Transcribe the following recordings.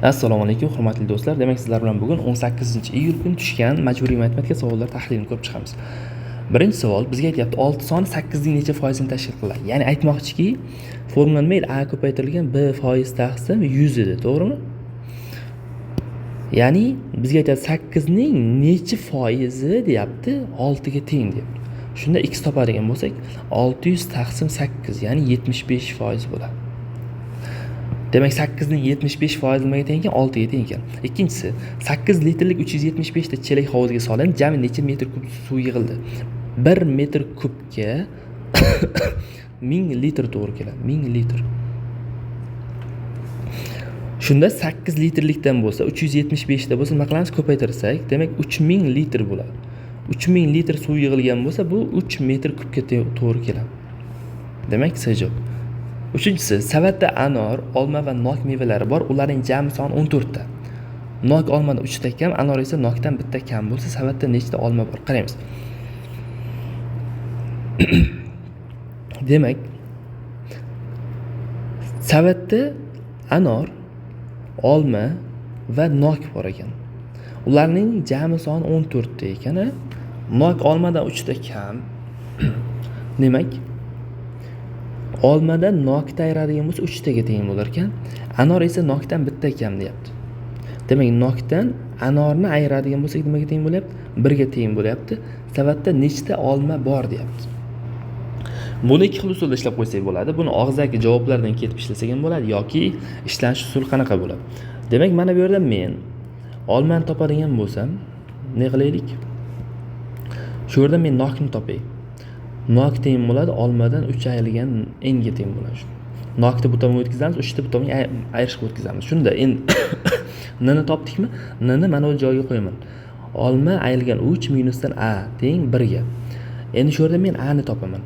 Assalomu alaykum hurmatli do'stlar. Demak, sizlar bilan bugun 18-iyul kuni tushgan majburiy matematika savollar tahlilini ko'rib chiqamiz. Birinchi savol bizga aytyapti 6 soni 8 ning necha foizini tashkil qiladi? Ya'ni aytmoqchiki, formula nima edi? A ko'paytirilgan B foiz taqsim 100 edi, to'g'rimi? Ya'ni bizga aytyapti 8 ning necha foizi deyapti, 6 ga teng deyapti. Shunda x topadigan bo'lsak, 600 taqsim 8, ya'ni 75% bo'ladi. Demak, 8 ning 75% nimaga teng ekan? 6 ga teng ekan. Ikkinchisi, 8 litrlik 375 ta chelak hovuzga solindi, jami necha metr kub suv yig'ildi? 1 metr kubga 1000 litr to'g'ri keladi. 1000 litr. Shunda 8 litrlikdan bo'lsa, 375 ta bo'lsa, nima qilamiz? Ko'paytirsak, demak 3000 litr bo'ladi. 3000 litr suv yig'ilgan bo'lsa, bu 3 metr kubga to'g'ri keladi. Demak, C javob. Uchinchisi, savatda anor, olma va nok mevalari bor. Ularning jami soni 14 ta. Nok olmadan 3 ta kam, anor esa nokdan 1 ta kam bo'lsa, savatda nechta olma bor? Qaraymiz. Demak, savatda anor, olma va nok bor ekan. Ularning jami soni 14 ta ekan. Nok olmadan 3 ta kam. Demak, olmadan nokni ayiradigan bo'lsa 3 taga teng bo'lar ekan. Anor esa nokdan 1 ta kam deyapti. Demak, nokdan anorni ayiradigan bo'lsak nimaga teng bo'lyapti? 1 ga teng bo'lyapti. Savatda nechta olma bor deyapti. Buni ikki xil usulda ishlab qo'ysak bo'ladi. Buni og'zaki javoblardan ketib ishlasak ham bo'ladi yoki ishlanish usuli qanaqa bo'ladi? Demak, mana bu yerda men olmani topadigan bo'lsam, ne qilaylik? Shu yerda men nokni topay. Nok teng bo'ladi, olmadan 3 ayrilgan n ga teng bo'ladi. Nokni bu tomonga o'tkazamiz, 3 ni bu tomonga ayirishga o'tkazamiz. Shunda n ni topdikmi? N ni mana bu joyga qo'yaman. Olma ayrilgan 3 minusdan a teng 1 ga. Endi shu yerda men a ni topaman.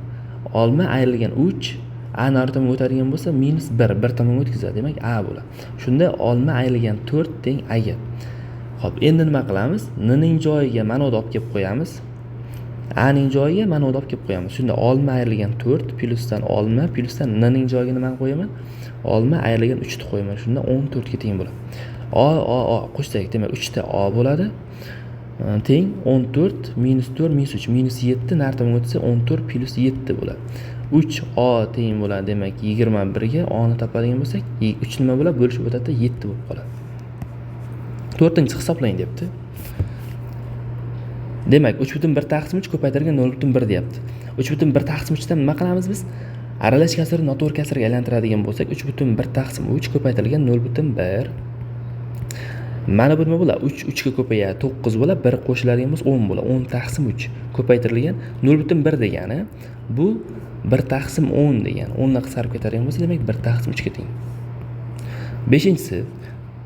Olma ayrilgan 3, a nari tomonga o'tadigan bo'lsa minus 1, bir tomonga o'tkazadi, demak a bo'ladi. Shunda olma ayrilgan 4 teng a ga. Xo'p, endi nima qilamiz? N ning joyiga mana buni olib kelib qo'yamiz. A ning joyiga mana buni olib kelib qo'yamiz. Shunda olma ayrilgan 4 plyusdan olma plyusdan n ning joyiga nimani qo'yaman? Olma ayrilgan 3 ni qo'yaman. Shunda 14 ga teng bo'ladi. A A A qo'shsak, demak 3 ta A bo'ladi. Teng 14 minus 4 minus 3 minus 7 nari tomonga o'tsa 14 plyus 7 bo'ladi. 3 A teng bo'ladi, demak 21 ga A ni topadigan bo'lsak, 3 nima bo'ladi? Bo'lishib o'tadi, 7 bo'lib qoladi. 4-chi hisoblang debdi. Demak, 3.1 taqsim 3 ko'paytirilgan 0.1 deyapti. 3.1 taqsim 3 dan nima qilamiz biz? Aralash kasrni noto'g'ri kasrga aylantiradigan bo'lsak, 3.1 taqsim 3 ko'paytirilgan 0.1. Mana bu nima bo'ladi? 3 3 ga ko'payadi, 9 bo'ladi, 1 qo'shiladigan bo'lsa 10 bo'ladi. 10 taqsim 3 ko'paytirilgan 0.1 degani bu 1 taqsim 10 degani. 10 dan qisqarib ketadigan bo'lsa, demak 1 taqsim 3 ga teng. 5-inchisi,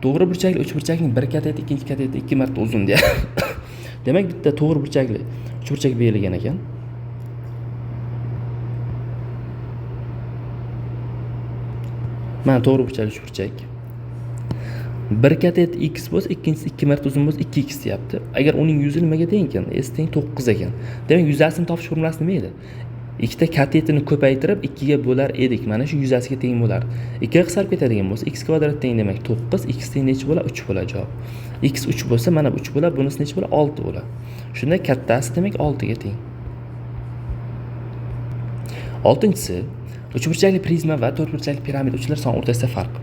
to'g'ri burchakli uchburchakning bir kateti ikkinchi kateti 2 marta uzun deyapti. Demak, bitta to'g'ri burchakli uchburchak berilgan ekan. Mana to'g'ri burchakli uchburchak. Bir katet x bo'lsa, ikkinchisi 2 marta uzun bo'lsa 2x deyapti. Agar uning yuzi nimaga teng ekan? S teng 9 ekan. Demak, yuzasini topish formulasi nima edi? Ikkita katetini ko'paytirib 2 ga bo'lar edik. Mana shu yuzasiga teng bo'lardi. 2 ga qisqarib ketadigan bo'lsa, x kvadrat teng demak 9, x teng necha bo'ladi? 3 bo'ladi javob. X 3 bo'lsa, mana bu 3 bo'ladi, bunisi necha bo'ladi? 6 bo'ladi. Shunda kattasi demak 6 ga teng. 6-inchisi, uchburchakli prizma va to'rtburchakli piramida uchlar soni o'rtasida farq.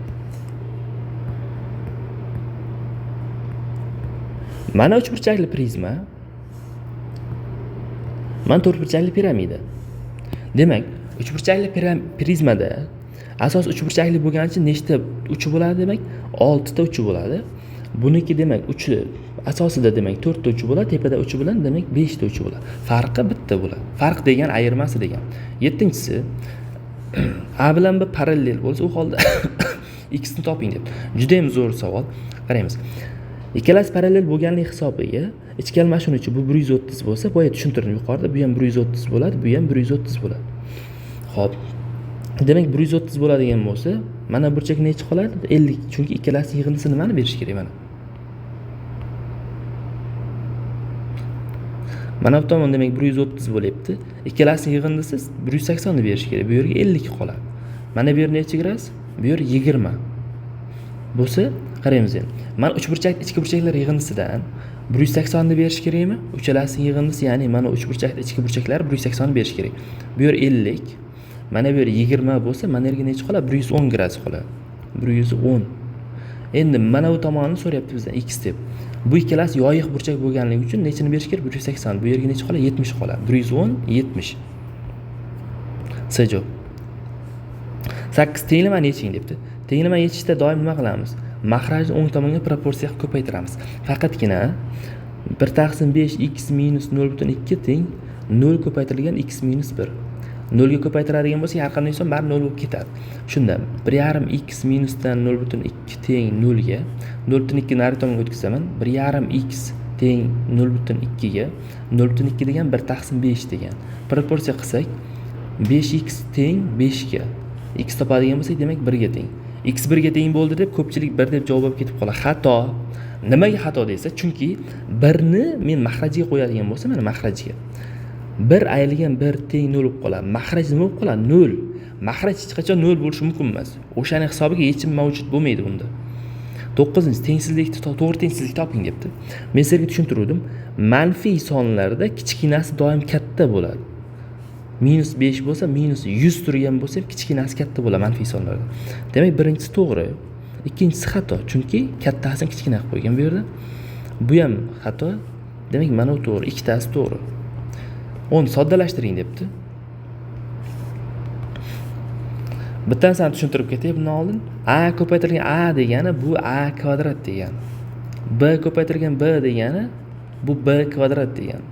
Mana uchburchakli prizma, mana to'rtburchakli piramida. Demak, uchburchakli prizmada asos uchburchakli bo'lgani uchun nechta uchi bo'ladi demak? 6 ta uchi bo'ladi. Buniki demak uchi asosida demak 4 ta uchi bo'ladi, tepada uchi bilan demak 5 ta uchi bo'ladi. Farqi bitta bo'ladi. Farq degan ayirmasi degan. 7-inchisi, A bilan B parallel bo'lsa, u holda x ni toping deb. Juda ham zo'r savol. Qaraymiz. Ikkalasi parallel bo'lganligi hisobiga ichki almashinuvchi bu 130 bo'lsa, boya tushuntirdim yuqorida, bu ham 130 bo'ladi, bu ham 130 bo'ladi. Xo'p. Demak, 130 bo'ladigan bo'lsa, mana burchak necha qoladi? 50, chunki ikkalasi yig'indisi nimani berish kerak mana? Mana bu tomon demak 130 bo'lyapti. Ikkalasi yig'indisi 180 ni berish kerak. Bu yerga 50 qoladi. Mana bu yer necha gradus? Bu yer 20. Bo'lsa, qaraymiz endi. Mana uchburchak ichki burchaklar yig'indisidan 180 ni berish kerakmi? Uchalasining yig'indisi, ya'ni mana uchburchakning ichki burchaklari 180 ni berish kerak. Bu yer 50, mana bu yer 20 bo'lsa, mana yerga necha qoladi? 110 gradus qoladi. 110. Endi mana bu tomonni so'rayapti bizdan x deb. Bu ikkalasi yoyiq burchak bo'lganligi uchun nechini berish kerak? 180. Bu yerga necha qoladi? 70 qoladi. 110 70. C javob. 8 tenglamani yeching debdi. Tenglama yechishda doim nima qilamiz? Maxrajni o'ng tomonga proporsiya qilib ko'paytiramiz. Faqatgina 1 / 5 x minus 0.2 teng 0 ko'paytirilgan x minus 1. 0 ga ko'paytiradigan bo'lsak, har qanday son bari 0 bo'lib ketadi. Shunda 1.5 x minusdan 0.2 teng 0 ga, 0.2 nari tomonga o'tkazaman. 1.5 x teng 0.2 ga, 0.2 degan 1 / 5 degan. Proporsiya qilsak 5x teng 5 ga. X topadigan bo'lsak, demak 1 ga teng. X 1 ga teng bo'ldi deb ko'pchilik 1 deb javob olib ketib qoladi. Xato. Nimaga xato desa, chunki 1ni men maxrajiga qo'yadigan bo'lsam, mana maxrajiga 1 ayrilgan 1 teng 0 bo'lib qoladi. Maxraj nima bo'lib qoladi? 0. Maxraj hech qachon 0 bo'lishi mumkin emas. O'shaning hisobiga yechim mavjud bo'lmaydi unda. 9. Tengsizlikni to'g'ri tengsizlik toping debdi. Men sizlarga tushuntirdim. Manfiy sonlarda kichkinasi doim katta bo'ladi. Minus 5 bo'lsa, minus 100 turgan bo'lsa ham kichkinasi katta bo'ladi manfiy sonlarda. Demak, birinchisi to'g'ri, ikkinchisi xato, chunki kattasini kichkina qilib qo'ygan bu yerda. Bu ham xato. Demak, mana bu to'g'ri, ikkitasi to'g'ri. 10 soddalashtiring debdi. Bitta narsani tushuntirib ketay bundan oldin. A ko'paytirilgan A degani bu A kvadrat degani. B ko'paytirilgan B degani bu B kvadrat degani.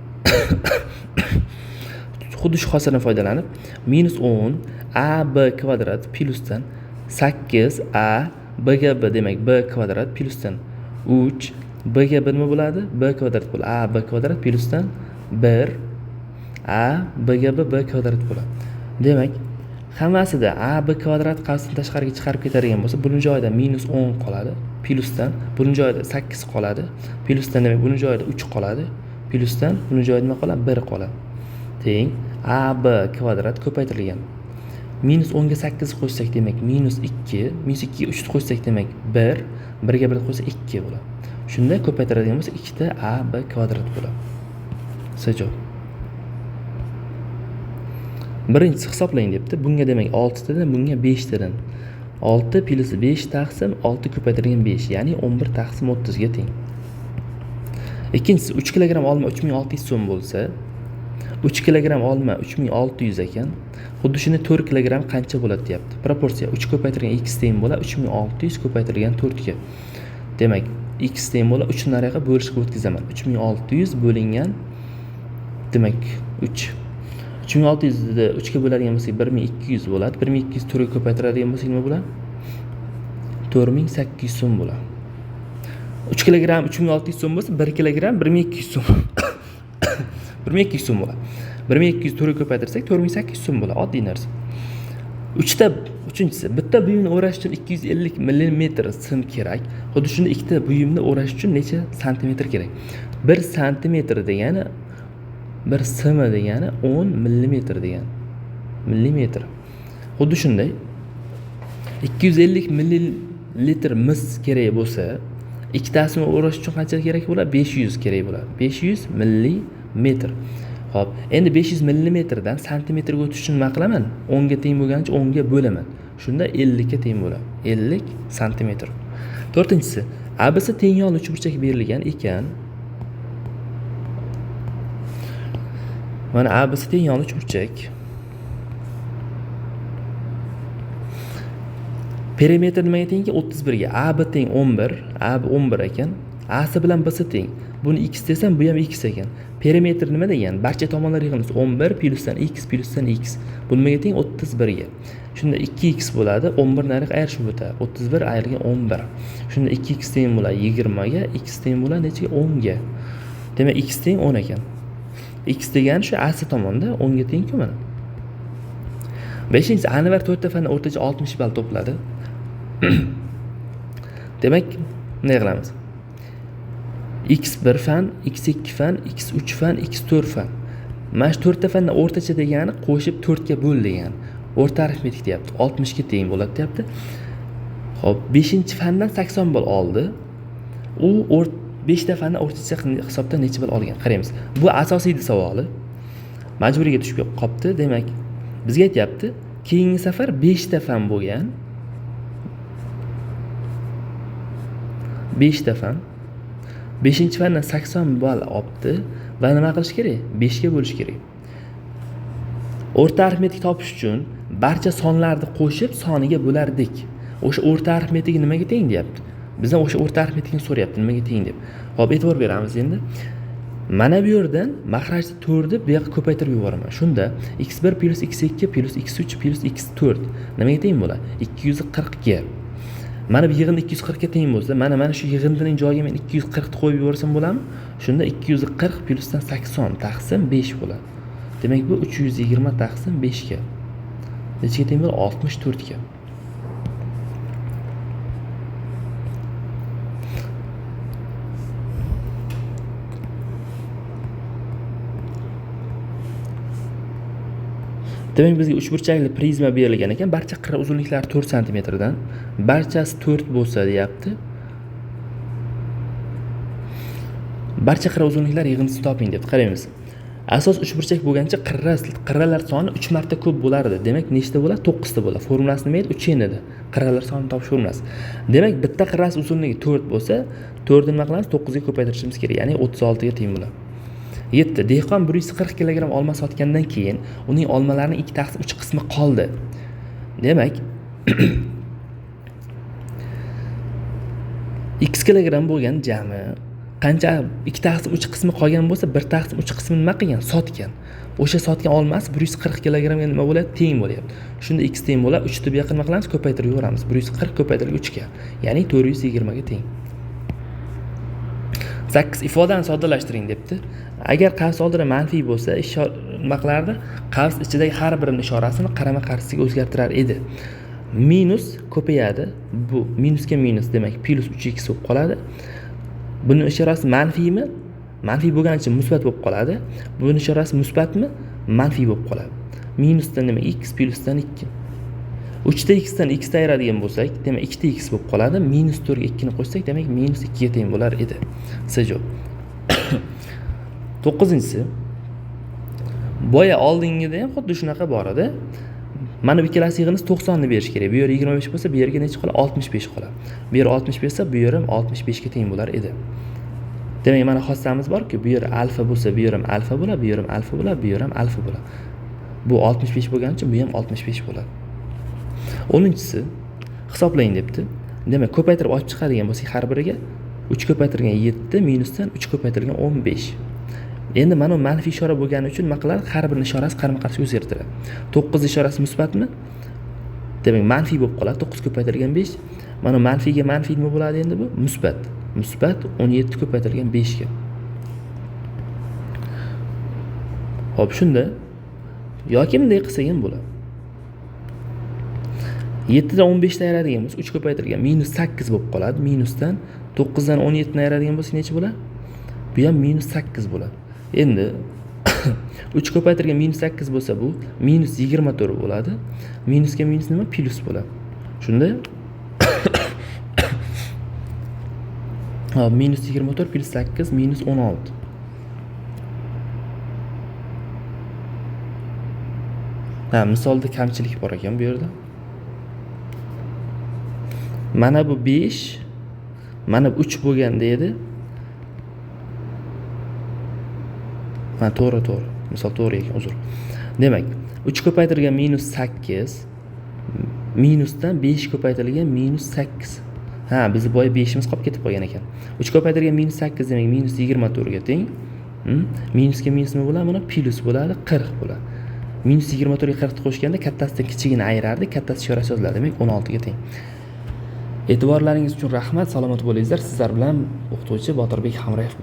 Xuddi shu xossadan foydalanib minus 10 A B kvadrat plyusdan 8 A B ga B, demak B kvadrat plyusdan 3 B ga B nima bo'ladi? B kvadrat bo'ladi. A B kvadrat plyusdan 1 A B ga B, B kvadrat bo'ladi. Demak, hammasida A B kvadrat qavsdan tashqariga chiqarib ketadigan bo'lsa, buning joyida minus 10 qoladi, plyusdan buning joyida 8 qoladi, plyusdan demak buning joyida 3 qoladi, plyusdan buning joyida nima qoladi? 1 qoladi. Teng A B kvadrat ko'paytirilgan. Minus 10 ga 8 qo'shsak, demak minus 2, minus 2 ga 3 qo'shsak, demak 1, 1 ga 1 qo'shsak 2 bo'ladi. Shunda ko'paytiradigan bo'lsak 2 ta A B kvadrat bo'ladi. C javob. Birinchisi hisoblang debdi. Bunga demak 6 tadan, bunga 5 tadan. 6 plyus 5 taqsim 6 ko'paytirilgan 5, ya'ni 11 taqsim 30 ga teng. Ikkinchisi 3 kilogramm olma 3600 so'm bo'lsa, 3 kilogramm olma 3600 ekan. Xuddi shuni 4 kilogramm qancha bo'ladi deyapti. Proporsiya 3 ko'paytirilgan x teng bo'ladi 3600 ko'paytirilgan 4 ga. Demak, x teng bo'ladi 3 nariyoqqa bo'lishga o'tkazaman. 3600 bo'lingan demak 3. 3600 ni 3 ga bo'ladigan bo'lsak 1200 bo'ladi. 1200 4 ga ko'paytiradigan bo'lsak nima bo'ladi? 4800 so'm bo'ladi. 3 kilogramm 3600 so'm bo'lsa, 1 kilogramm 1200 so'm. 1200 so'm bo'ladi. 1200 4 ga ko'paytirsak 4800 so'm bo'ladi. Oddiy narsa. Uchinchisi, bitta buyumni o'rash uchun 250 millimetr sim kerak. Xuddi shunda ikkita buyumni o'rash uchun necha santimetr kerak? 1 santimetr degani 1 sm degani 10 millimetr degani. Millimetr. Xuddi shunday 250 millilitr mis kerak bo'lsa, ikkitasini o'rash uchun qancha kerak bo'ladi? 500 kerak bo'ladi. 500 millimetr. Xo'p, endi 500 millimetrdan santimetrga o'tish uchun nima qilaman? 10 ga teng bo'lganicha 10 ga bo'laman. Shunda 50 ga teng bo'ladi. 50 santimetr. To'rtinchisi, ABC teng yonli uchburchak berilgan ekan. Mana ABC teng yonli uchburchak. Perimetr nimaga teng ekan? 31 ga. AB teng 11, AB 11 ekan. AC bilan BC teng. Buni x desam, bu ham x ekan. Perimetr nima degan? Barcha tomonlar yig'indisi 11 plyusdan x plyusdan x. Bu nimaga teng? 31 ga. Shunda 2x bo'ladi. 11 nariq ayirishib o'tadi. 31 ayrilgan 11. Shunda 2x teng bo'ladi 20 ga, x teng bo'ladi nechaga? 10 ga. Demak, x teng 10 ekan. X degani shu AC tomonda 10 ga teng-ku mana. Beshinchisi, Anvar 4 ta fandan o'rtacha 60 ball to'pladi. Demak, nima qilamiz? X1 fan, X2 fan, X3 fan, X4 fan. Mana shu 4 ta fandan o'rtacha degani qo'shib 4 ga bo'l degani. O'rta arifmetik deyapti. 60 ga teng bo'ladi deyapti. Xo'p, 5-fandan 80 ball oldi. U 5 ta fandan o'rtacha hisobda necha ball olgan? Qaraymiz. Bu asosiydi savoli. Majburiyga tushib qopti. Demak, bizga aytyapti, keyingi safar 5 ta fan bo'lgan. 5 ta fan. 5-fandan 80 ball olibdi va nima qilish kerak? 5 ga bo'lish kerak. O'rta arifmetik topish uchun barcha sonlarni qo'shib soniga bo'lardik. O'sha o'rta arifmetigi nimaga teng deyapti. Bizdan o'sha o'rta arifmetikni so'rayapti, nimaga teng deb. Xo'p, e'tibor beramiz endi. Mana bu yerdan maxrajni 4 deb bu yoqqa ko'paytirib yuboraman. Shunda x1 plus x2 plus x3 plus x4 nimaga teng bo'ladi? 240 ga. Mana bu yig'indi 240 ga teng bo'lsa, mana shu yig'indining joyiga men 240 ni qo'yib yuborsam bo'ladimi? Shunda 240 plusdan 80 taqsim 5 bo'ladi. Demak, bu 320 taqsim 5 ga. Nechaga teng bo'ladi? 64 ga. Demak, bizga uchburchakli prizma berilgan ekan. Barcha qirra uzunliklari 4 santimetrdan. Barchasi 4 bo'lsa deyapti. Barcha qirra uzunliklari yig'indisini toping deb qaraymiz. Asos uchburchak bo'lgancha qirralar soni 3 marta ko'p bo'lardi. Demak, nechta bo'ladi? 9 ta bo'ladi. Formulasi nima edi? 3 n edi. Qirralar sonini topish formulasi. Demak, bitta qirrasi uzunligi 4 bo'lsa, 4 ni nima qilamiz? 9 ga ko'paytirishimiz kerak. Ya'ni 36 ga teng bo'ladi. 7. Dehqon 140 kilogramm olma sotgandan keyin uning olmalarining 2/3 qismi qoldi. Demak, x kilogramm bo'lgan jami qancha 2/3 qismi qolgan bo'lsa, 1/3 qismini nima qilgan? Sotgan. O'sha sotgan olmasi 140 kilogrammga nima bo'ladi? Teng bo'lyapti. Shunda x teng bo'ladi. 3 ni bu yoqqa nima qilamiz? Ko'paytirib yuboramiz. 140 ko'paytirilgan 3 ga, ya'ni 420 ga teng. 8 ifodani soddalashtiring debdi. Agar qavs oldida manfiy bo'lsa, nima qilardi? Qavs ichidagi har birining ishorasini qarama-qarshisiga o'zgartirar edi. Minus ko'payadi. Bu minusga minus, demak plus 3x bo'lib qoladi. Buning ishorasi manfiymi? Manfiy bo'lgani uchun musbat bo'lib qoladi. Buning ishorasi musbatmi? Manfiy bo'lib qoladi. Minusdan demak x, plusdan 2. 3 ta x dan x ta ayiradigan bo'lsak, demak 2 ta x bo'lib qoladi. Minus 4 ga 2 ni qo'shsak, demak minus 2 ga teng bo'lar edi. C javob. 9-inchisi. Boya oldingida ham xuddi shunaqa bor edi. Mana bu ikkalasi yig'indisi 90 ni berish kerak. Bu yer 25 bo'lsa, bu yerga necha qoladi? 65 qoladi. Bu yer 65 bo'lsa, bu yer ham 65 ga teng bo'lar edi. Demak, mana xossamiz borki, bu yer alfa bo'lsa, bu yer ham alfa bo'ladi, bu yer ham alfa bo'ladi, bu yer ham alfa bo'ladi. Bu 65 bo'lgani uchun bu ham 65 bo'ladi. 10-inchisi hisoblang debdi. Demak, ko'paytirib olib chiqadigan bo'lsak har biriga 3 ko'paytirilgan 7 minusdan 3 ko'paytirilgan 15. Endi mana bu manfiy ishora bo'lgani uchun nima qiladi? Har birining ishorasi qarama-qarshi o'zgartiradi. 9 ishorasi musbatmi? Demak, manfiy bo'lib qoladi. 9 ko'paytirilgan 5. Mana manfiyga manfiy nima bo'ladi endi bu? Musbat. Musbat 17 ko'paytirilgan 5 ga. Xo'p, shunda yoki bunday qilsak ham bo'ladi. 7 dan 15 ni ayiradigan bo'lsak, 3 ko'paytirilgan minus 8 bo'lib qoladi. Minusdan 9 dan 17 ni ayiradigan bo'lsak necha bo'ladi? Bu ham minus 8 bo'ladi. Endi 3 ko'paytirilgan minus 8 bo'lsa, bu minus 24 bo'ladi. Minusga minus nima? Plus bo'ladi. Shunda minus 24 plus 8 minus 16. Ha, misolda kamchilik bor ekan bu yerda. Mana bu 5, mana bu 3 bo'lganda edi. Ha, to'g'ri, to'g'ri. Misol to'g'ri ekan, uzr. Demak, 3 ko'paytirilgan minus 8 minusdan 5 ko'paytirilgan minus 8. Ha, bizni boya 5imiz qolib ketib qolgan ekan. 3 ko'paytirilgan minus 8 demak minus 24 ga teng. Minusga minus nima bo'ladi? Mana plus bo'ladi, 40 bo'ladi. Minus 24 ga 40 ni qo'shganda kattasidan kichigini ayirardik, kattasi ishorasi yoziladi, demak 16 ga teng. E'tiborlaringiz uchun rahmat, salomat bo'linglar. Sizlar bilan o'qituvchi Botirbek Hamrayev bo'ldi.